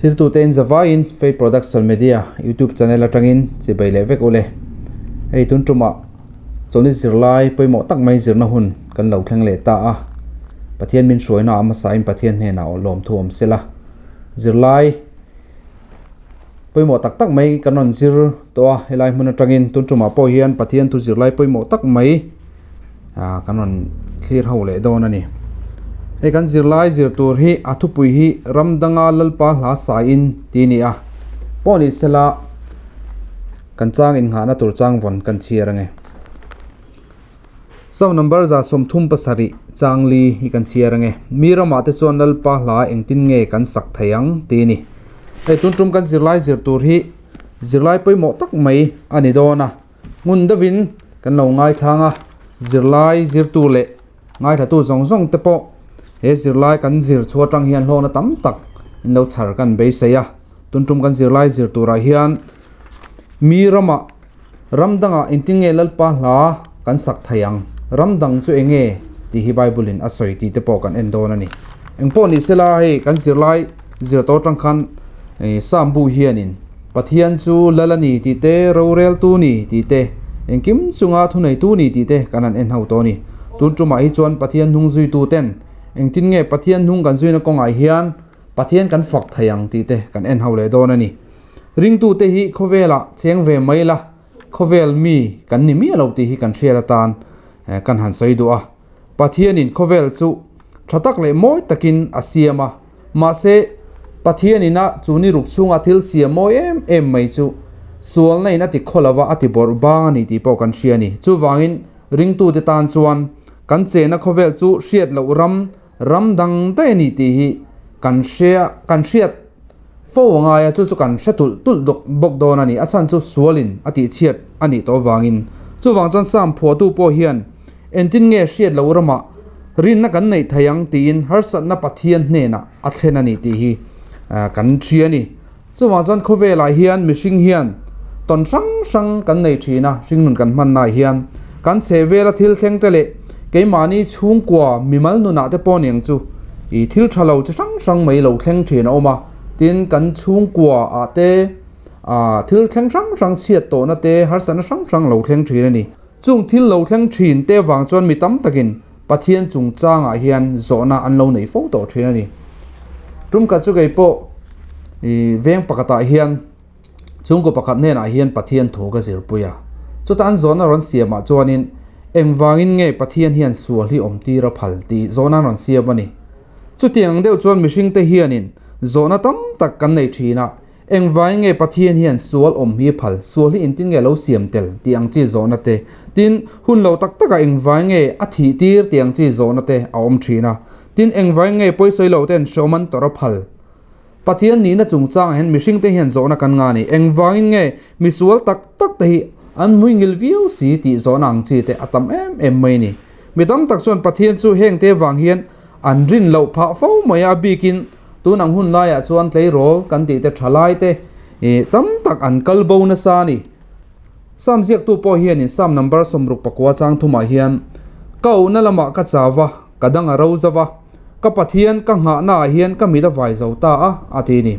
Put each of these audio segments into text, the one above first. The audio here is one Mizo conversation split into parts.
Thiltute in zavaiin Faith Production Media YouTube channel atangin chibai leh vek ule. Hei tun tumah chawlhni zirlai pawimawh tak mai zirna hun kan lo thleng leh ta a. Pathian min hruaina a hmasain Pathian hnenah lawmthu awm sela. Zirlai pawimawh tak tak mai kan rawn zir tawh a helai hmun atangin tun tumah pawh hian Pathian thu zirlai pawimawh tak mai ah kan rawn thlir ho leh dawn a ni. Hei kan zirlai zir tur hi a thupui hi ram danga Lalpa hla saiin tih a ni a pawh ni sela kan chang innghahna tur chang vawn kan chhiar ange. Psalm number 37 chang li hi kan chhiar ange. Mi ramah te chuan Lalpa hla engtin nge kan sak thei ang tih a ni. Hei tun tum kan zirlai zir tur hi zirlai pawimawh tak mai a ni dawn a. Ngun deuhin kan lo ngaithlang a, zirlai zirtu leh ngaithlatu zawng zawng te pawh he zirlai kan zir chhuah atang hian hlawhna tam tak in lo chhar kan beisei a. Tun tum kan zirlai zir turah hian mi ramah ram dangah engtin nge Lalpa hla kan sak thei ang, ram dang chu eng nge tih hi Bible in a sawi tih te pawh kan en dawn a ni. Eng pawh ni sela hei kan zirlai zir tawh atang khan ih Psalm bu hianin Pathian chu Lal a ni tih te, roreltu ni tih te, engkim chunga thuneitu ni tih te kan han en ho tawh a ni. Tun tumah hi chuan Pathian hnung zuitu ten engtin nge Pathian hnung kan zuina kawngah hian Pathian kan fak thei ang tih te kan en ho leh dawn a ni. Ringtute hi khawvelah cheng ve mai la, khawvel mi kan ni miah lo tih hi kan hriat atan kan han sawi duh a. Pathianin khawvel chu tha tak leh mawi takin a siam a, mahse Pathianin a chu ni ruk chhunga thil siam mawi em em mai chu sualna in a ti khaw lova a ti bawrh bang a ni tih pawh kan hria a ni. Chuvangin ringtute tan chuan kan chena khawvel chu hriat loh ram Ram dang daih a ni tih hi kan hria kan hriat fo a ngai a, chu chu kan hre tulh tulh bawk dawn a ni. A chhan chu sualin a tihchhiat a nih tawh avangin. Chuvang chuan Psalm phuahtu pawh hian engtin nge hriat loh ramah rinna kan neih thei ang tiin harsatna Pathian hnenah a thlen a ni tih hi kan hria a ni. Chuvang chuan khawvelah hian mihring hian tawn hrang hrang kan nei thin a, hringnun kan hmannaah hian kan chhehvela thil thleng te leh keimahni chhungkua mimal nunah te pawh niang chu ih thil tha lo chi hrang hrang mai lo thleng thin a awm a, tin kan chhungkua ah te ah thil thleng hrang hrang chhiat tawhna te harsatna hrang hrang lo thleng thin a ni. Chung thil lo thleng thin te vang chuan mi tam takin Pathian chungchangah hian zawhna an lo nei fo tawh thin a ni. Tum khat chu kei pawh ih veng pakhatah hian chhungkaw pakhat hnenah hian Pathian thu ka zirpui a. Chutah an zawhna rawn siamah chuanin engvangin nge Pathian hian sual hi awm tir a phal tih zawhna an rawn siam a ni. Chutiang deuh chuan mihringte hianin zawhna tam tak kan nei thin a. Engvai nge Pathian hian sual awm hi phal, sual hi engtin nge lo siam tel tih ang chi zawhna te, tin, hun lo tak takah engvai nge a thih tir tih ang chi zawhna te a awm thin a. Tin, engvai nge pawisawi lo ten hreawm an tawrh a phal? Pathian nihna chungchangah hian mihringte hian zawhna kan nga ni. Engvangin nge misual tak tak te hi an hmuingil viau si tih zawhna ang chi te a tam em em mai ni. Mi tam tak chuan Pathian chu hengte vang hian an rin loh phah fo mai a, a bikin Tun ang hun laiah chuan tleirawl kan tih te tha lai te ih tam tak an kal bo nasa a ni. Psalm ziaktu pawh hianin Psalm number 69 chang thumah hian, Ka ohna lamah ka chau va, ka dang a ro zo va, ka Pathian ka nghahnaah hian ka mit a vai zo ta a, a ti a ni.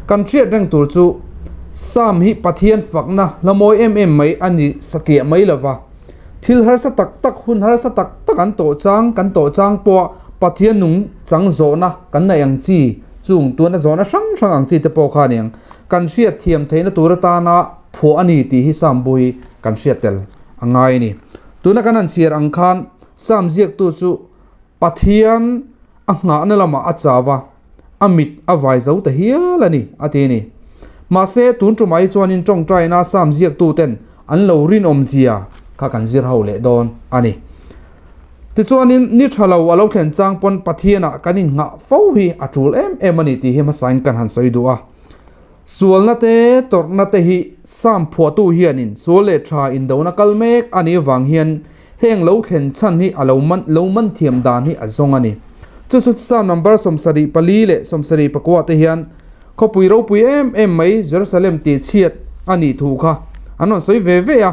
Kan hriat reng tur chu Psalm hi Pathian fakna hla mawi em em mai a ni satliah mai lo va, Thil harsa tak tak, hun harsa tak tak an tawh chang, kan tawh chang pawha Pathian nung chang zawhna kan neih ang chi, chung tuna zawhna hrang hrang ang chi te pawh kha a ni ang. Kan hriat thiam theihna tur atana phuah a ni tih hi Psalm bu hi kan hriat tel a ngai a ni. Tuna kan han chhiar ang khan Psalm ziaktu chu Pathian a nghahna lamah a chau a, a mit a vai zo ta hial a ni, a ti a ni. Mahse, tun tumah hi chuanin tawngtaina Psalm ziaktuten an lo rinawmzia kha kan zir ho leh dawn a ni. Tichuanin, ni tha lo a lo thlen chang pawn Pathianah kan innghah fo hi a tul em em a ni tih hi hmasain kan han sawi duh a. Sualna te, tawrhna te hi Psalm phuahtu hianin sual leh tha indona kal mek a nih avang hian Heng lo thlen chhan hi a lo man lo man thiam dan hi a zawng a ni. Chu chu Psalm number 74 leh 74 te hian khawpui ropui em em mai Jerusalem tih chhiat a nih thu kha an rawn sawi ve ve a.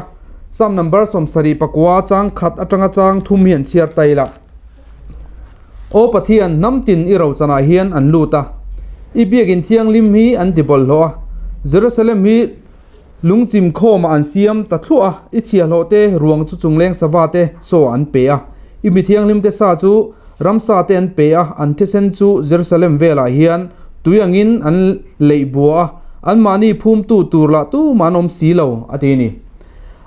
Psalm number 74 chang khat atanga chang thum hi an chhiar ta ila. Aw Pathian, hnam tin i rochanah hian an lut a. I biakin thianghlim hi an ti bawlhhlawh a, Jerusalem hi lungchim khawmah an siam ta thluah a, i chhiahhlawh te ruang chu chungleng sava te chaw an pe a, i mi thianghlim te sa chu ramsa te an pe a, an thisen chu Jerusalem velah hian tui angin an leih bua a, anmahni phumtu tur lah tumah an awm si lo, a ti a ni.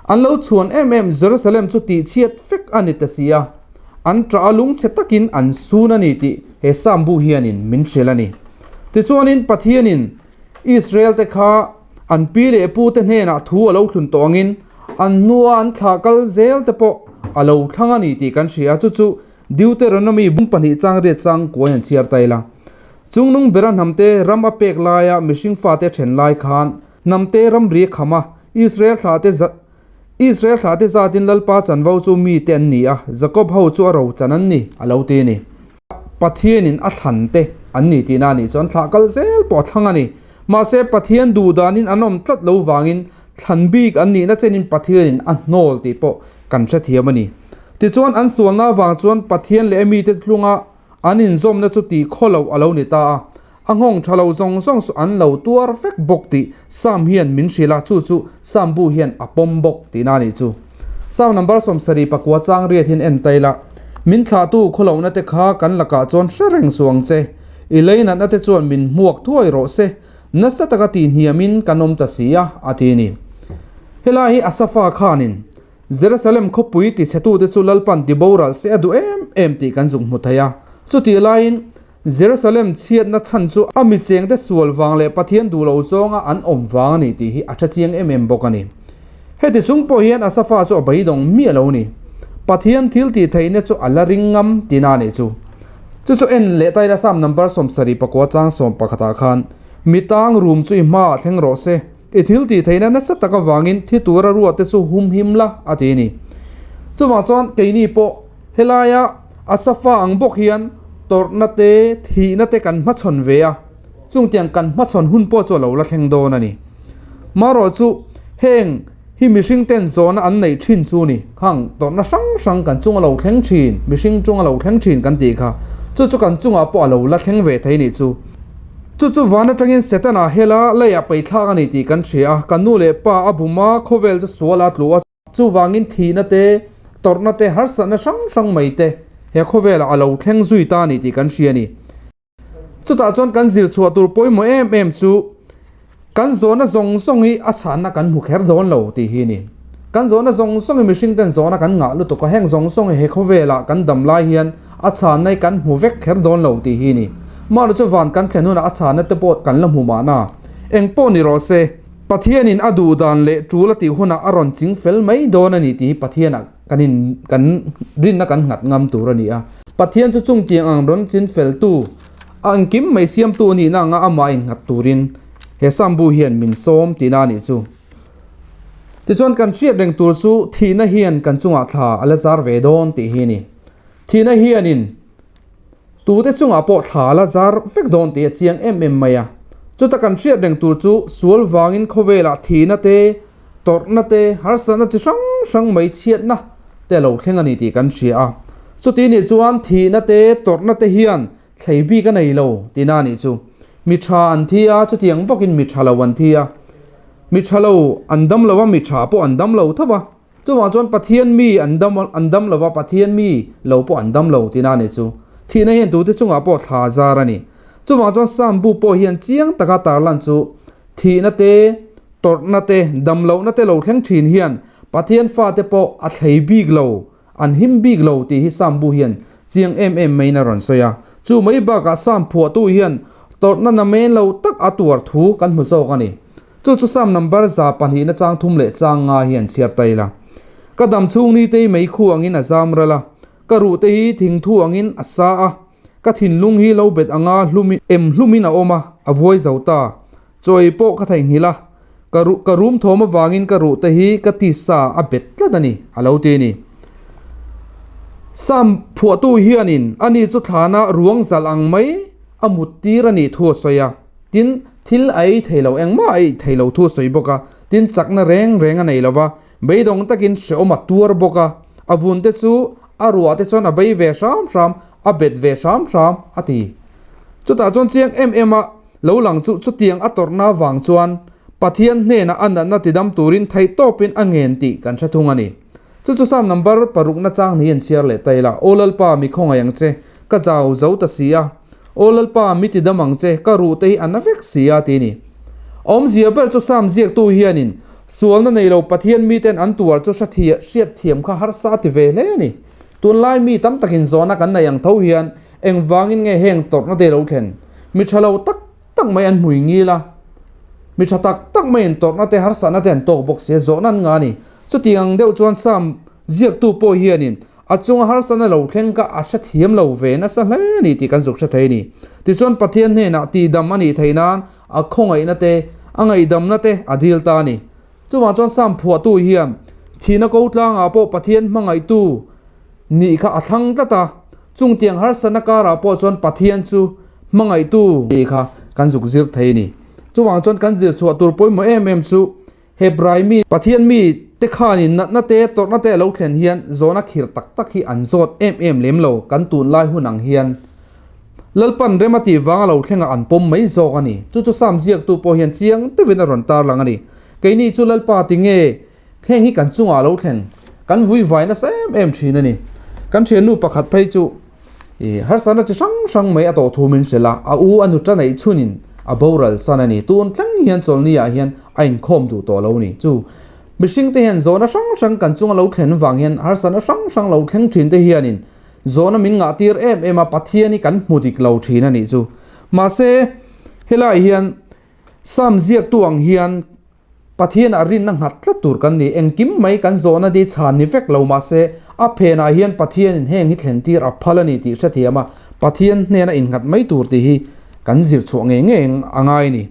An lo chhuan em em Jerusalem chu tihchhiat vek a ni ta si a. An ṭah a lungchhe takin an sun a ni tih he Psalm bu hianin min hrilh a ni. Tichuanin Pathianin Israel-te kha an pi leh pute hnenah thu a lo thlun tawh angin an hnua an thlah kal zelte pawh a lo thlang a ni tih kan hria a, chu chu Deuteronomy bung pahnih chang riat chang kuai han chhiar ta ila. Chungnung bera hnamte ram a pek laia mihring fate then lai khan hnamte ramri a kham a, Israel thlahte Israel thlahte zatin Lalpa chanvo chu mite an ni a, Jakob ho chu a ro chan an ni, a lo ti a ni. Pathianin a thlan te an ni tihna a nih chuan thlah kal zel pawh a thlang a ni. Mahse, Pathian duh danin an awm tlat lo vangin thlan bik an nihna chenin Pathianin a hnawl tih pawh kan hrethiam a ni. Tichuan, an sualna avang chuan Pathian leh a mite tlunga an inzawmna chu tih khaw loh a lo ni ta a. A nghawng tha lo zawng zawng chu an lo tuar vek bawk tih Sam hian min hrilh a, chu chu Sam bu hian a pawm bawk tihna a nih chu. Sam number 70 pakua chang riat hian en ta ila, Min thlahtu khawlohna te kha kan lakah chuan hre reng suh ang che, i leinatna te chuan min hmuak thuai rawh se, nasa taka tihhniamin kan awm ta si a, a ti a ni. Helai hi Asafa khanin Jerusalem khawpui tichhetute chu Lalpan tiboral se a duh em em tih kan zuk hmu thei a, chutih laiin Jerusalem chhiatna chhan chu a michengte sual vang leh Pathian duh lo zawnga an awm vang a ni tih hi a tha chiang em em bawk a ni. Heti chung pawh hian Asafa chu a beidawng miah lo a ni. Pathian thil tih theihna chu a la ring ngam tina a nih chu. Chu chu en leh ta ila Psalm number 70 pakua chang sawm pakhatah khan, Mi tang rum chu i hmaah thleng rawh se, i thil tih theihna nasa tak avangin thi tura ruahte chu hum him la a ti a ni. Chuvang chuan keini pawh helaia Asafa ang bawk hian tawrhna te, thihna te kan hmachhawn ve a, chungtiang kan hmachhawn hun pawh chu a lo la thleng dawn a ni. Marawh chu heng hi mihring ten zawhna an neih thin chu ni, khang tawrhna hrang hrang kan chunga lo thleng thin, mihring chunga lo thleng thin kan tih kha, chu chu kan chungah pawh a lo la thleng ve thei nih chu. Chu chu van atangin Setana hela leiah peithlak a ni tih kan hria a, kan nu leh pa a bum a, khawvel chu sual a tlu a, Chuvangin thihna te, tawrhna te, harsatna hrang hrang mai te he khawvelah a lo thleng zui ta a ni tih kan hria a ni. Chutah chuan kan zir chhuah tur pawimawh em em chu kan zawhna zawng zawng hi a chhanna kan hmu kher dawn lo tih hi a ni. Kan zawhna zawng zawng hi mihring ten zawhna kan ngah lutuk a, heng zawng zawng hi he khawvelah kan dam lai hian a chhanna hi kan hmu vek kher dawn lo tih hi a ni. Mahni chu van kan thlen hunah a chhanna te pawh kan la hmu mahna. Eng pawh ni rawh se. Pathianin a duh dan leh tul a tih hunah a rawn ching fel mai dawn a ni tih hi Pathianah kan in kan rinna kan nghat ngam tur a ni a. Pathian chu chungtiang ang rawn chin feltu, a engkim mai siamtu a nihna anga amah innghat turin he Psalm bu hian min sawm tihna a nih chu. Tichuan kan hriat reng tur chu thihna hian kan chungah thla a la zar ve dawn tih hi a ni. Thihna hianin Tute chungah pawh thla la zar vek dawn tih a chiang em em mai a. Chuta kan hriat reng tur chu sual vangin khawvelah thihna te, tawrhna te, harsatna chi hrang hrang mai chhiatna te a lo thleng a ni tih kan hria a. Chuti nih chuan thihna te, tawrhna te hian thlei bik a nei lo tihna a nih chu. Mi tha an thi a, chutiang bawkin mi tha lo an thi a. Mi tha lo an dam lo a, mi tha pawh an dam lo tho va. Chuvang chuan Pathian mi an dam an dam lova, Pathian mi lo pawh an dam lo tihna a ni chu. Thihna hian tute chungah pawh thla zar a ni. Chuvang chuan Psalm bu pawh hian chiang taka tarlan chu thihna te, tawrhna te, dam lohna te lo thleng thin hian Pathian fate pawh a thlei bik lo, an him bik lo tih hi Psalm bu hian chiang em em maiin a rawn sawi a. Chu mai bakah Psalm phuahtu hian tawrhna namen lo tak a tuar thu kan hmu zawk a ni. Chu chu Psalm number 200 na chang thum leh chang nga hi an chhiar ta ila. Ka dam chhung ni te hi mei khu angin a zam ral a, ka ruh te hi thing thu angin a sa a, ka thinlung hi lo bet anga hlum em hlumin a awm a, a vuai zo ta. Chawi pawh ka theihnghilh a, ka ruh ka rum thawm avangin ka ruh te hi ka tisa a bet tlat a ni, a lo ti a ni. Psalm phuahtu hianin ani chu thlana ruang zalh ang mai a mut tir a nih thu a sawi a. Tin, thil a ei thei lo, engmah a ei thei lo thu a sawi bawk a. Tin, chakna reng reng a nei lo va, beidawng takin hrehawm a tuar bawk a. A vun te chu a ruah te chuan a bei ve hram hram, a bet ve hram hram, a ti. Chutah chuan chiang em em a. Lo lang chu chutiang a tawrhna vang chuan Pathian hnenah a natna tidam turin theihtawpin a ngen tih kan hre thung a ni. Chu chu Psalm number parukna chang ni an chhiar leh ta ila, Aw Lalpa, mi khawngaih ang che, ka zau zo ta si a. Aw Lalpa, mi tidam ang che, ka ruhte hi a na vek si a, ti a ni. Awmzia ber chu Psalm ziaktu hianin sualna nei lo Pathian miten an tuar chu hriatthiam kha harsa a ti ve hle a ni. Tunlai mi tam takin zawhna kan neih ang tho hian engvangin nge heng tawrhna te lo thlen? Mi tha lo tak tak mai an hmui ngil a, mi tha tak tak mai in tawrhna te harsatna te an tawk bawk si a, zawhna an ngah a ni. Chutiang deuh chuan Psalm ziaktu pawh hianin a chunga harsatna lo thleng kha a hrethiam lo ve nasa hle a ni tih kan zuk hre thei a ni. Tichuan Pathian hnenah tihdam a nih theih nan a khawngaihna te, a ngaihdamna te a dil ta a ni. Chuvang chuan Psalm phuahtu hian thihna ko tlangah pawh Pathian hmangaihtu nih kha a thlang tlat a, chungtiang harsatna karah pawh chuan Pathian chu hmangaihtu nih kha kan zuk zir thei a ni. Chuvang chuan kan zir chhuah tur pawimawh em em chu Hebrai mi, Pathian mi te khanin natna te, tawrhna te a lo thlen hian zawhna khir tak tak hi an zawt em em lem lo kan tunlai hun ang hian. Lalpan rem a tih vanga lo thlengah an pawm mai zawk a ni. Chu chu Psalm ziaktu pawh hian chiang deuhin a rawn tarlang a ni. Keini chu Lalpa ti nge heng hi kan chungah lo thlen kan vui vai nasa em em thin a ni. Kan thiannu pakhat phei chu i harsatna chi hrang hrang mai a tawh thu min hrilh a, a u a nuta neih chhunin a boral san a ni. Tun thleng hian chawlhni ah hian a inkhawm duh tawh lo a ni. Chu mihring te hian zawhna hrang hrang kan chunga lo thlen vang hian harsatna hrang hrang lo thleng thin te hianin Zawhna min ngahtir em em a, Pathian hi kan hmu dik lo thin a nih chu. Mahse, helai hian Psalm ziaktu ang hian Pathian ah rinna nghat tlat tur kan ni. Engkim mai kan zawhna di chhan ni vek lo mahse, a phenah hian Pathianin heng hi thlentir a phal a ni tih hrethiam a, Pathian hnena innghat mai tur tih hi kan zir chhuah ngei ngei a ngai a ni.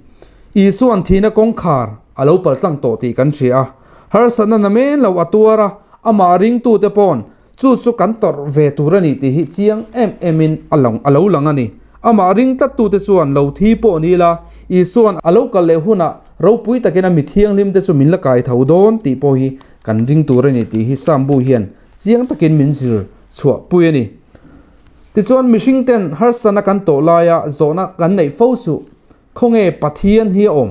Isua'n thihna kawngkhar a lo paltlang tawh tih kan hria a, harsatna namen lo a tuar a, amah ringtute paw'n Chu chu kan tawrh ve tur a ni tih hi chiang em emin a lang a lo lang a ni. Amah ring tlattute chuan lo thi pawh ni ila, Isua'n a lo kal leh hunah ropui takin a mi thianghlimte chu min la kai tho dawn tih pawh hi kan ring tur a ni tih hi Psalm bu hian chiang takin min zir chhuah pui a ni. Tichuan mihringten harsatna kan tawh laia zawhna kan neih fo chu Khawnge Pathian hi a awm?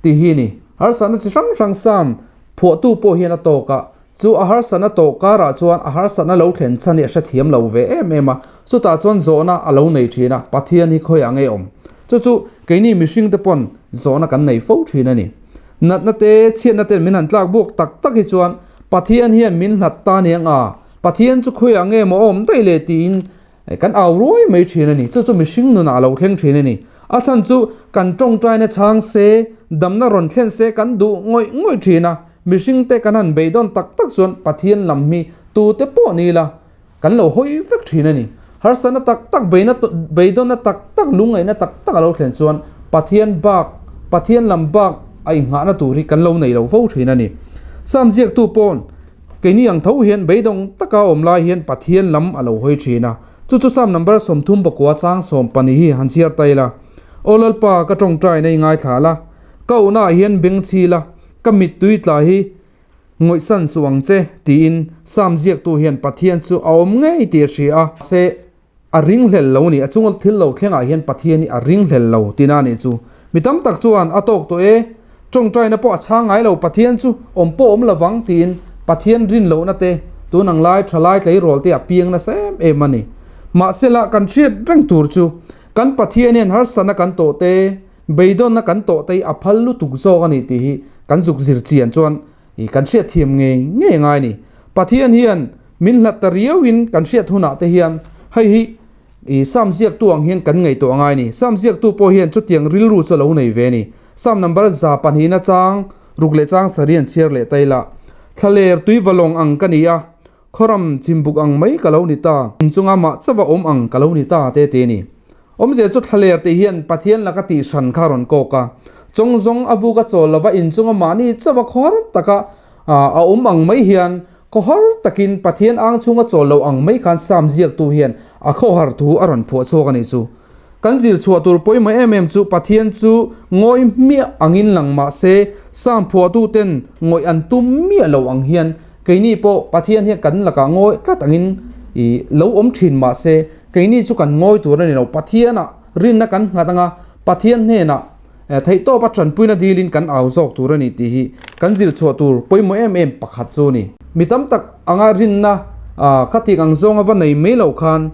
tih hi a ni. Harsatna chi hrang hrang Psalm phuahtu pawh hian a tawk a, chu a harsatna tawh karah chuan a harsatna lo thlen chhan hi a hrethiam lo ve em em a, chutah chuan zawhna a lo nei thin a, Pathian hi khawiah nge awm? Chu chu keini mihring te pawn zawhna kan nei fo thin a ni. Natna te, chhiatna ten min han tlak buak tak tak hi chuan Pathian hian min hlat ta aniang a, Pathian chu khawiah nge maw a awm daih le tiin Kan au ruai mai thin a ni. Chu chu mihring nunah a lo thleng thin a ni. A chhan chu kan tawngtaina chhang se, damna rawn thlen se kan duh ngawih ngawih thin a. Mihringte kan han beidawn tak tak chuan Pathian lam hi tute pawh ni ila kan lo hawi vek thin a ni. Harsatna tak tak, beidawnna tak tak, lungngaihna tak tak a lo thlen chuan Pathian bak, Pathian lam bak a inghahna tur hi kan lo nei lo fo thin a ni. Psalm ziaktu paw'n Keini ang tho hian beidawng taka awm lai hian Pathian lam a lo hawi thin a. Chu chu Psalm number 30 pakua chang 12 hi han chhiar ta ila. Aw Lalpa, ka tawngtaina i ngaithla la, ka auhnaah hian beng chhi la, ka mittui tla hi ngawihsan suh ang che, tiin Psalm ziaktu hian Pathian chu a awm ngei tih a hria a. Se a ringhlel lo a ni, a chunga thil lo thlengah hian Pathian hi a ringhlel lo tihna a nih chu. Mi tam tak chuan a tawk tawh e, tawngtaina pawh a chhang ngai lo, Pathian chu awm pawh awm lovang tiin Pathian rin lohna te tun ang lai tha lai tleirawl te a piang nasa em em a ni. Mahsela kan hriat reng tur chu kan Pathian hian harsatna kan tawh te, beidawnna kan tawh te hi a phal lutuk zawk a ni tih hi kan zuk zir chian chuan I kan hriat thiam ngei ngei ngai ni. Pathian hian min hlat ta riauin kan hriat hunah te hian hei hi i Psalm ziaktu ang hian kan ngaihtuah ngai ni. Psalm ziaktu pawh hian chutiang rilru chu a lo nei ve ni. Psalm number 200 na chang ruk leh chang sarih an chhiar leh ta ila. Thlaler tuivalawng ang ka ni a, khawram chimbuk ang mai ka lo ni ta, inchunga mah chauha awm ang ka lo ni ta te ti a ni. Awmzia chu thlaler tih hian Pathian laka tih hran kha a rawn kawk a. Chawng zawng a buk a chawl lova inchunga mahni chauha khawhar taka a awm ang mai hian khawhar takin Pathian ang chhunga chawl lo ang mai khan Psalm ziaktu hian a khawhar thu a rawn phuah chhuak a nih chu. Kan zir chhuah tur pawimawh em em chu Pathian chu ngawi hmiah angin lang mah se Psalm phuahtuten ngawih an tum miah lo ang hian keini pawh Pathian hian kan lakah ngawi tlat angin lo awm thin mah se Keini chu kan ngawi tur a ni lo, Pathianah rinna kan nghat anga, Pathian hnenah theihtawpa tanpuina dilin kan au zawk tur a ni tih hi kan zir chhuah tur pawimawh em em pakhat chu a ni. Mi tam tak anga rinna khatik ang zawnga va nei mai lo khan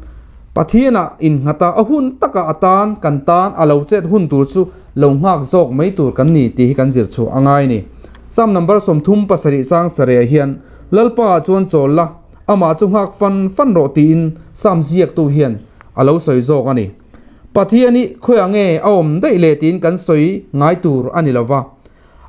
Pathianah innghat a, a hun taka a tan kan tan a lo chet hun tur chu lo nghak zawk mai tur kan ni tih hi kan zir chhuah a ngai a ni. Psalm number 37 chang sareh hian Lalpa ah chuan chawl la, amah chu nghak fan fan rawh tiin Psalm ziaktu hian a lo sawi zawk a ni. Pathian hi khawiah nge a awm daih le tiin kan sawi ngai tur a ni lo va.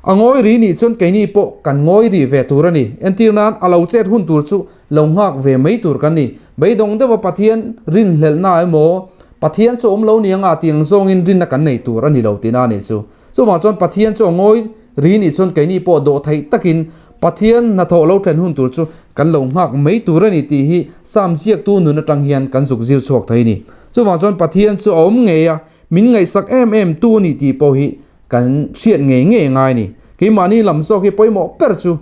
A ngawi ri nih chuan keini pawh kan ngawi rih ve tur a ni. Entir nan a lo chet hun tur chu lo nghak ve mai tur kan ni. Beidawng deuha Pathian rinhlelhna emaw, Pathian chu awm lo ni anga tiang zawngin rinna kan nei tur a ni lo tihna a nih chu. Chuvang chuan Pathian chu a ngawi ri nih chuan keini pawh dawh theih takin Pathian hnathawh lo thlen hun tur chu kan lo nghak mai tur a ni tih hi Psalm ziaktu nun atang hian kan zuk zir chhuak thei a ni. Chuvang chuan Pathian chu a awm ngei a, min ngaihsak em em tu a ni tih pawh hi kan hriat ngei ngei a ngai a ni. Keimahni lam zawk hi pawimawh ber chu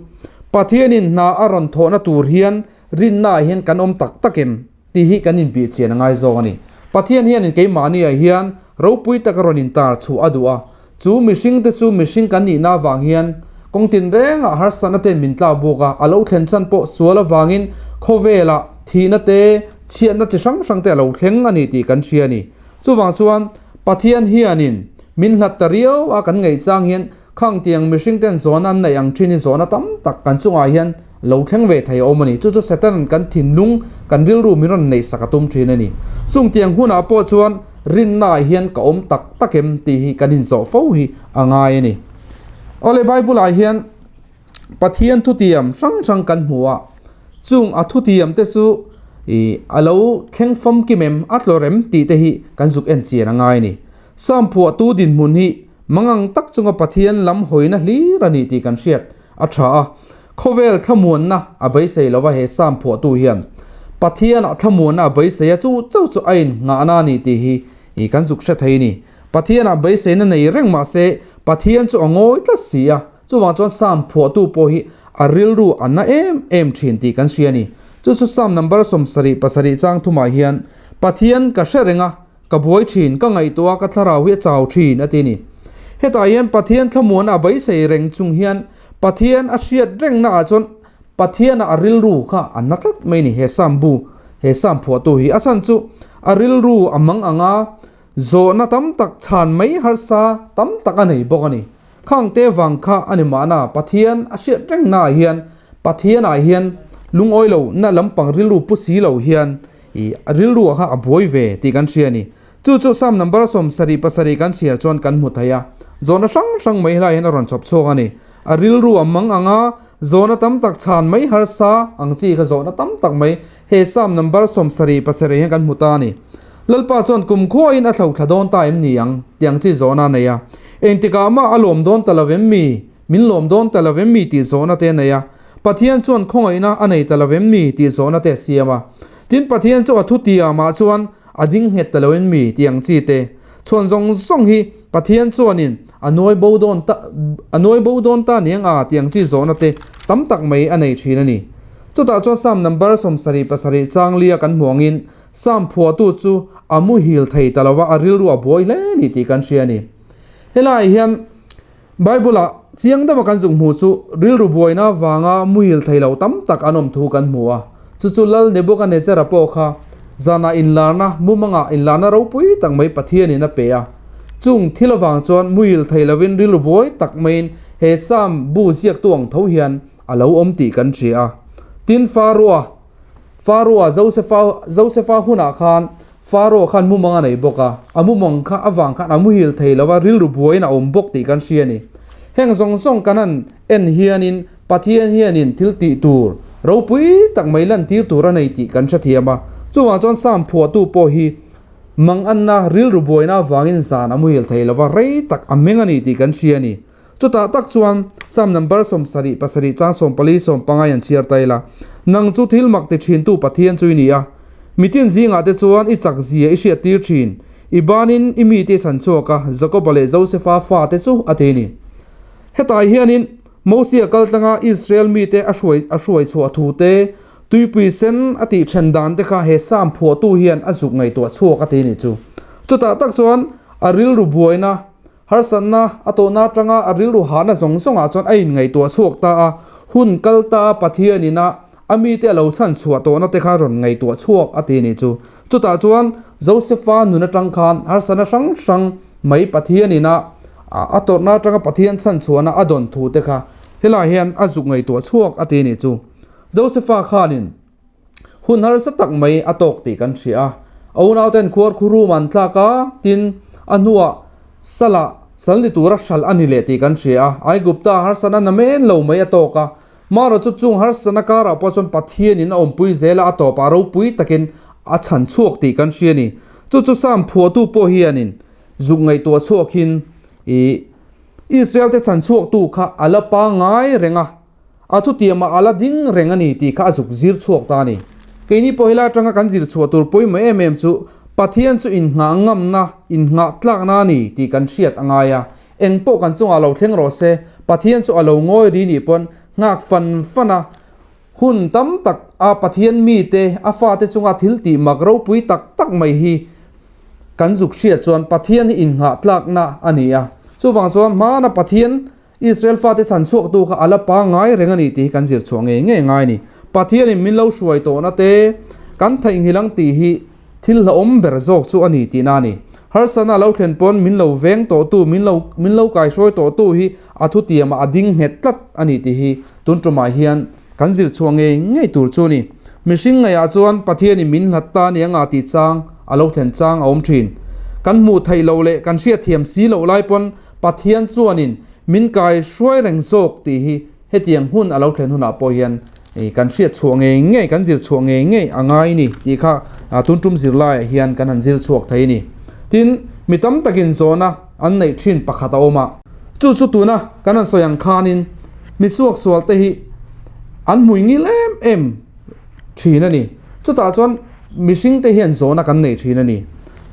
Pathianin hna a rawn thawhna tur hian rinnaah hian kan awm tak tak em tih hi kan inbihchian a ngai zawk a ni. Pathian hianin keimahniah hian ropui taka rawn intar chhuah a duh a, chu mihringte chu mihring kan nihna avang hian kawng tinrengah harsatna ten min tlak bawk a, a lo thlen chhan pawh sual avangin khawvelah thihna te, chhiatna chi hrang hrang te a lo thleng a ni tih kan hria a ni. Chuvang chuan Pathian hianin min hlat ta riau a kan ngaih chang hian khang tiang mihring ten zawhna an neih ang thin hi zawhna tam tak kan chungah hian lo thleng ve thei a awm a ni. Chu chu Satan kan thinlung, kan rilru min rawn neih sak a tum thin a ni. Chung tiang hunah pawh chuan rinnaah hian ka awm tak tak em tih hi kan inzawh fo hi a ngai a ni. Awle Bible ah hian Pathian thutiam hrang hrang kan hmu a, chung a thutiam te chu ih a lo thleng famkim em, a tlawr em tih te hi kan zuk en chian a ngai a ni. Psalm phuahtu dinhmun hi mangang tak chunga Pathian lam hawina hlir a ni tih kan hriat a tha a, khawvel thlamuanna a beisei lova he Psalm phuahtu hian Pathianah thlamuanna a beisei a, chu chauh chu a innghahna a ni tih hi ih kan zuk hre thei a ni. Pathianah beiseina nei reng mah se Pathian chu a ngawi tlat si a, Chuvang chuan Psalm phuahtu pawh hi a rilru a na em em thin tih kan hria a ni. Chu chu Psalm number 70 pasarih chang thumah hian, Pathian ka hre reng a, ka buai thin, ka ngaihtuah a, ka thlarau hi a chau thin a ti a ni. Hetah hian Pathian thlamuan a beisei reng chung hian Pathian a hriat rengna ah chuan Pathiana a rilru kha a na tlat mai a ni he Psalm bu, he Psalm phuahtu hi. A chhan chu a rilru a mang ang a, zawhna tam tak chhan mai harsa tam tak a nei bawk a ni. Khangte vang kha a ni mahna Pathian a hriat reng naah hian Pathianah hian lungawi lo na lampang rilru pu si lo hian ih rilru ah kha a buai ve tih kan hria a ni. Chu chu Psalm number 77 pasarih kan chhiar chuan kan hmu thei a, zawhna hrang hrang mai helai hian a rawn chhawp chhuak a ni. A rilru a mang ang a, zawhna tam tak chhan mai harsa ang chi kha zawhna tam tak mai he Psalm number 77 pasarih hian kan hmu ta a ni. Lalpa chuan kum khuain a thlo thla dawn ta em ni ang? Tih ang chi zawhna a nei a. Engtikah mah a lawm dawn ta lo em mi? Min lawm dawn ta lo em mi tih zawhna te a nei a. Pathian chuan khawngaihna a nei ta lo em mi tih zawhna te a siam a. Tin, Pathian chu a thutiamah chuan a ding nghet ta lo em mi tih ang chi te. Chhuan zawng zawng hi Pathian chuanin a nuai bo dawn ta a nuai bo dawn ta niang a tih ang chi zawhna te tam tak mai a nei thin a ni. Chutah chuan Psalm number 77 pasarih chang lia kan hmuh angin Psalm phuahtu chu a muhil thei ta lova a rilru a buai hle a ni tih kan hria a ni. Helaiah hian Bible-ah chiang deuha kan zuk hmuh chu rilru buaina avanga muhil thei lo tam tak an awm thu kan hmu a. Chu chu Lal Nebuchadnezzar-a pawh kha zanah inlarna, mumangah inlarna ropui tak mai Pathianin a pe a. Chung thil avang chuan muhil thei lovin rilru buai tak maiin he Psalm bu ziaktu ang tho hian a lo awm tih kan hria a. Tin, Pharaoh-a Pharaoh-a Josefa Josefa hunah khan Pharaoh khan mumang a nei bawk a, a mumang kha avang khan a muhil thei lo a, rilru buaiin a awm bawk tih kan hria a ni. Heng zawng zawng kan han en hianin Pathian hianin thil tih tur ropui tak mai lantir tur a nei tih kan hrethiam a. Chuvang chuan Psalm phuahtu pawh hi manganna rilru buaina avangin zan a muhil thei lo va, rei tak a meng a ni tih kan hria a ni. Chutah tak chuan Psalm number 77 pasarih chang 14 15 in an chhiar ta ila, Nang chu thil mak ti thintu Pathian chu i ni a, mitin zingah te chuan i chak zia i hriat tir thin, i banin i mite i san chhuak a, Jakoba leh Josefa fate chu a ti a ni. Hetah hianin Mosia kal tlanga Israel mite a hruai a hruai chhuah thu te, tuipui sen a tih then dan te kha he Psalm phuahtu hian a zuk ngaihtuah chhuak a ti a ni chu. Chutah tak chuan. A rilru buaina, harsatna a tawhna atanga a rilru hahna zawng zawngah chuan a inngaihtuah chhuak ta a, hun kal ta a Pathianin a a mite a lo chhan chhuah tawhna te kha rawn ngaihtuah chhuak a ti nih chu. Chutah chuan Josefa nun atang khan harsatna hrang hrang mai Pathianin a a tawrhna atanga Pathian chhan chhuahna a dawn thu te kha helaiah hian a zuk ngaihtuah chhuak a ti nih chu. Josefa khanin Hun harsa tak mai a tawk tih kan hria a, a unauten khuar khu room an tlak a, tin, a hnuah Salah sal ni tura hralh a ni leh tih kan hria a, Aigupta harsatna namen lo mai a tawk a, marawh chu chung harsatna karah pawh chuan Pathianin a awmpui zel a, a tawpah ropui takin a chhan chhuak tih kan hria a ni. Chu chu Sam phuahtu pawh hianin zuk ngaihtuah chhuakin ih Israel-te chhan chhuaktu kha a la pangngai reng a, A thutiamah a la ding reng a ni tih kha a zuk zir chhuak ta a ni. Keini pawh helai atanga kan zir chhuah tur pawimawh em em chu Pathian chu innghah ngamna, innghah tlakna a ni tih kan hriat a ngai a. Eng pawh kan chungah lo thleng rawh se, Pathian chu a lo ngawi ri nih pawn nghak fan fan a, hun tam tak a Pathian mite, a fate chunga thil tih mak ropui tak tak mai hi kan zuk hriat chuan Pathian hi innghah tlakna a ni a. Chuvang chuan hmana Pathian Israel fate chhan chhuaktu kha a la pangngai reng a ni tih hi kan zir chhuah ngei ngei ngai a ni. Pathianin min lo hruai tawhna te kan theihnghilh ang tih hi thil hlauhawm ber zawk chu a ni tihna a ni. Harsatna a lo thlen pawn min lo veng tawhtu, min lo min lo kaihruai tawhtu hi a thutiamah a ding nghet tlat a ni tih hi tun tumah hian kan zir chhuah ngei ngei tur chu a ni. Mihring ngaihah chuan Pathianin min hlat ta nia nga tih chang a lo thlen chang a awm thin. Kan hmuh theih loh leh kan hriatthiam si loh lai pawn Pathian chuanin min kai hruai reng zawk tih hi hetiang hun a lo thlen hunah pawh hian kan hriat chhuah ngei ngei, kan zir chhuah ngei ngei a ngai ni tih kha tun tum zirlaiah hian kan han zir chhuak thei a ni. Tin, mi tam takin zawhna an neih thin pakhat a awm a. Chu chu tuna kan han sawi ang khanin mi suaksual te hi an hmui ngil em em thin a ni. Chutah chuan mihring te hian zawhna kan nei thin a ni.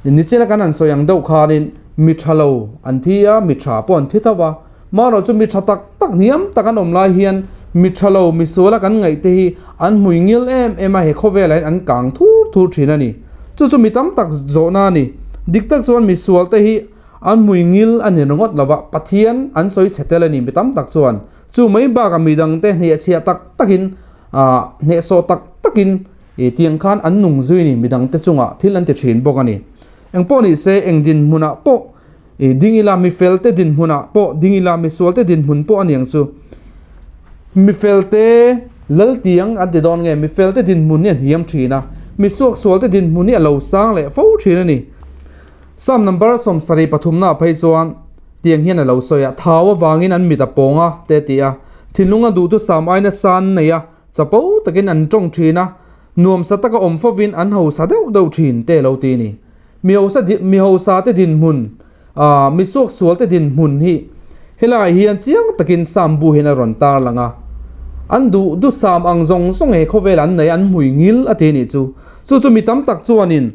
Nichina kan han sawi ang deuh khanin mi tha lo an thi a, mi tha pawh an thi tho a. Marawh chu mi tha tak tak hniam tak an awm lai hian mi tha lo, mi suala kan ngaih te hi an hmui ngil em em a, he khawvelah hian an kang thur thur thin a ni. Chu chu mi tam tak zawhna a ni. Dik tak chuan mi sual te hi an hmui ngil a ni ringawt lo va, Pathian an sawi chhe tel a ni mi tam tak chuan. Chu mai bakah midangte hnehchhiah tak takin ah hnehsawh tak takin ih tiang khan an nung zui ni midangte chungah thil an ti thin bawk a ni. Engpawh ni se eng dinhmunah pawh ih ding ila mi felte dinhmunah pawh ding ila mi sualte dinhmun pawh a niang chu. Mi felte lal tiang an ti dawn nge mi felte dinhmun hi a hniam thin a, mi suaksualte dinhmun hi a lo sang leh fo thin a ni. Psalm number 73 na phei chuan tiang hian a lo sawi a, thau avangin an mit a pawng a te a ti a, thinlung a duhtu sam aina san nei a, chapo takin an tawng thin a, nuamsa taka awm fovin an hausa deuh deuh thin te a lo ti a ni. Mi hausa mi hausa te dinhmun, ah mi suaksual te dinhmun hi helaiah hian chiang takin Psalm bu hian a rawn tarlang a, an duh duh sam ang zawng zawng he khawvel an nei an hmui ngil a ti a nih chu. Chu chu mi tam tak chuanin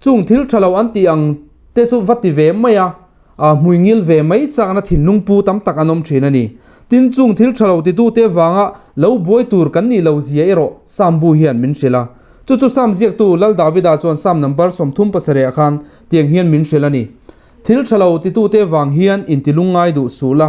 Chung thil tha lo an tih ang te chu va ti ve mai a, a hmui ngil ve mai chakna thinlung pu tam tak an awm thin a ni. Tin, chung thil tha lo titute vanga lo buai tur kan nih lo zia erawh Sam bu hian min hrilh a. Chu chu Sam ziaktu Lal Davida chuan Sam number 37 ah khan tiang hian min hrilh a ni. Thil tha lo titute vang hian intilung ngai duh suh la,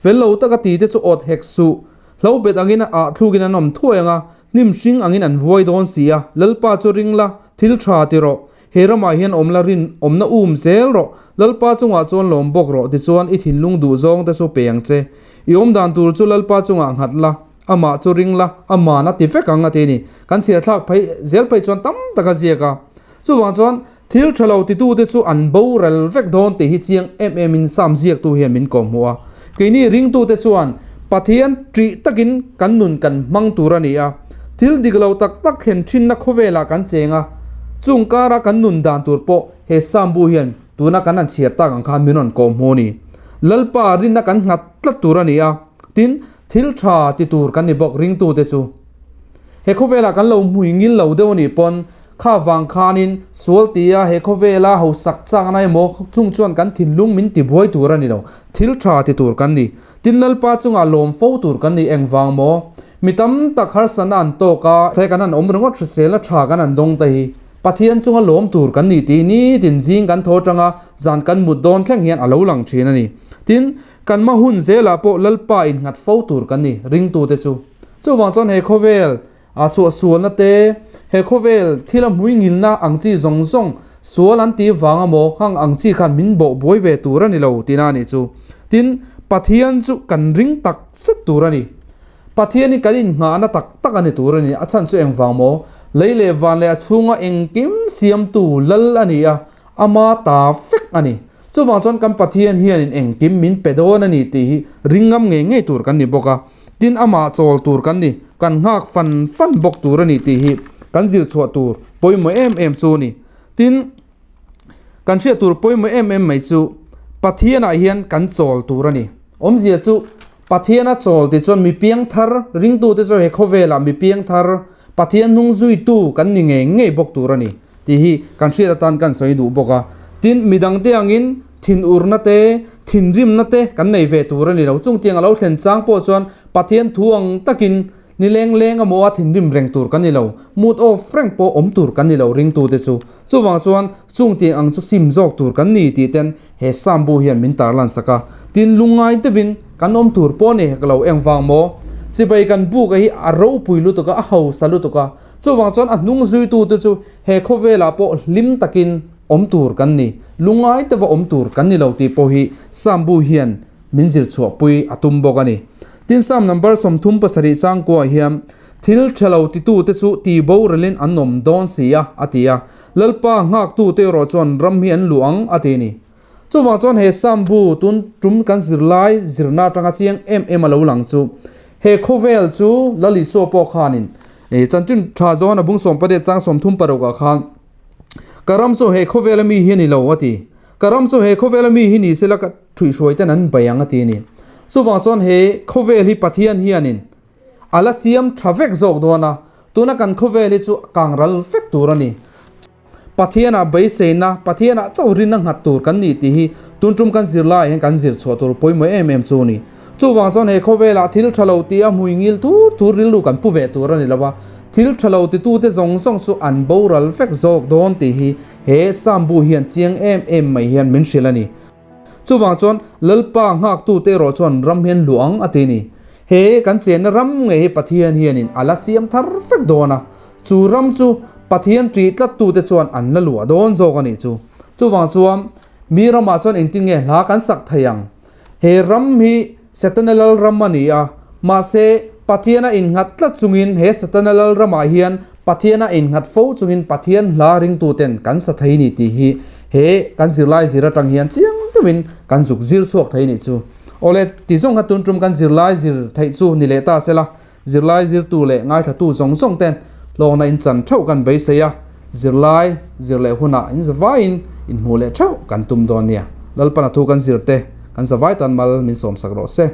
fel lo taka tite chu awt hek suh. Hlo bet angin a ah thlukin an awm thuai ang a, Hnim hring angin an vuai dawn si a, Lalpa chu ring la, thil tha ti rawh. He ramah hian awm la rin awmna um zel rawh. Lalpa chungah chuan lawm bawk rawh, tichuan i thinlung duh zawng te chu pe ang che. I awm dan tur chu Lalpa chungah nghat la, amah chu ring la, aman a ti vek ang a ti a ni. Kan chhiar thlak phei zel phei chuan tam tak a ziak a. Chuvang chuan thil tha lo titute chu an boral vek dawn tih hi chiang em em in Psalm ziaktu hian min kawhhmuh a. Keini ringtute chuan Pathian ṭih takin kan nun kan hmang tur a ni a. Thil dik lo tak tak thlen ṭhinna khawvelah kan cheng a, chung kara kan nun dan tur pawh he Psalm bu hian tuna kan han chhiar tak ang khan min rawn kawhhmuh a ni. Lalpa rinna kan nghat tlat tur a ni a, tin, thil ṭha ti tur kan ni bawk ringtute chu. He khawvelah kan lo hmui ngil lo deuh a nih pawn kha vang khanin sual tia he khawvela hausak chakna emaw chung chuan kan thinlung min tibuai tur a ni lo, thil tha ti tur kan ni. Tin Lalpa chungah lawm fo tur kan ni engvang maw? Mi tam tak harsatna an tawk a, he kan han awm ringawt hrisel a tha kan han dawng te hi. Pathian chunga lawm tur kan ni tih nitin zing kan thaw atanga zan kan mut dawn thleng hian a lo lang thin a ni. Tin, kan hma hun zelah pawh Lalpa innghat fo tur kan ni, ringtute chu. Chuvang chuan he khawvel a suahsualna te, he khawvel thila hmuingilna ang chi zawng zawng sual an tih vang amaw khang ang chi khan min bawh buai ve tur a ni lo tihna a nih chu. Tin, Pathian chu kan ring tak zet tur a ni. Pathian hi kan innghahna tak tak a ni tur a ni. A chhan chu engvang maw? Lei leh van leh a chhunga engkim siamtu lal a ni a, ama ta vek a ni. Chuvang chuan kan Pathian hianin engkim min pe dawn a ni tih hi ring ngam ngei ngei tur kan ni bawk a. Tin, amah chawl tur kan ni, kan nghak fan fan bawk tur a ni tih hi kan zir chhuah tur pawimawh em em chu a ni. Tin, kan hriat tur pawimawh em em mai chu Pathianah hian kan chawl tur a ni. Awmzia chu Pathiana chawl tih chuan mi piangthar, ringtute chu he khawvelah mi piangthar, Pathian hnung zuitu kan ni ngei ngei bawk tur a ni tih hi kan hriat atan kan sawi duh bawk a. Tin, midangte angin thinurna te, thinrimna te kan nei ve tur a ni lo. Chungtiang a lo thlen chang pawh chuan Pathian thu ang takin ni leng leng amaw a thinrim reng tur kan ni lo, mood off reng pawh awm tur kan ni lo ringtute chu. Chuvang chuan chung tiang ang chu sim zawk tur kan ni tih ten he Psalm bu hian min tarlan sak a. Tin, lungngai deuhin kan awm tur pawh ni hek lo engvang maw? Chibai kan buk a hi a ropui lutuk a, a hausa lutuk a. Chuvang chuan a hnung zuitute chu he khawvelah pawh hlim takin awm tur kan ni, lungngai deuha awm tur kan ni lo tih pawh hi Psalm bu hian min zir chhuahpui a tum bawk a ni. Tin Psalm number 37 changkuah hian, Thil tha lo titute chu ti boralin an awm dawn si a, a ti a. Lalpa nghaktute erawh chuan ram hi an luh ang, a ti a ni. Chuvang chuan he Psalm bu tun tum kan zirlai zirna atanga chiang em em a lo lang chu, he khawvel chu Lal Isua pawh khanin chanchin tha zawn a bung sawmpariat chang 30 parukah khan, Ka ram chu he khawvela mi hi a ni lo, a ti. Ka ram chu he khawvela mi hi ni sela ka thuihhruai ten an bei ang a ti a ni. Chuvang chuan he khawvel hi Pathian hianin a la siam tha vek zawk dawn a, tuna kan khawvel hi chu kang ral vek tur a ni. Pathianah beiseina, Pathianah chauh rinna nghat tur kan ni tih hi tun tum kan zirlaiah hian kan zir chhuah tur pawimawh em em chu a ni. Chuvang chuan he khawvelah thil tha lo tia hmui ngil tur tur rilru kan pu ve tur a ni lo va, thil tha lo titute zawng zawng chu an boral vek zawk dawn tih hi he Psalm bu hian chiang em em mai hian min hrilh a ni. Chuvang chuan Lalpa nghaktute erawh chuan ram hian luh ang a ti a ni. He kan chenna ram ngei hi Pathian hianin a la siam thar vek dawn a, chu ram chu Pathian ṭih tlattute chuan an la luah dawn zawk a nih chu. Chuvang chuan mi ramah chuan engtin nge hla kan sak thei ang? He ram hi Setana lal ram a ni a, mahse Pathiana innghat tlat chungin he Setana lal ramah hian Pathiana innghat fo chungin Pathian hla ringtuten kan sa thei ni tih hi he kan zirlai zir atang hian chiang deuhin kan zuk zir chhuak thei nih chu. Awle, ti zawng kha tun tum kan zirlai zir theih chu ni leh ta sela, zirlai zirtu leh ngaithlatu zawng zawng ten hlawkna in chan theuh kan beisei a, zirlai zir leh hunah in zavaiin inhmuh leh theuh kan tum dawn nia. Lalpana thu kan zir te kan zavai tan mal min sawmsak rawh se.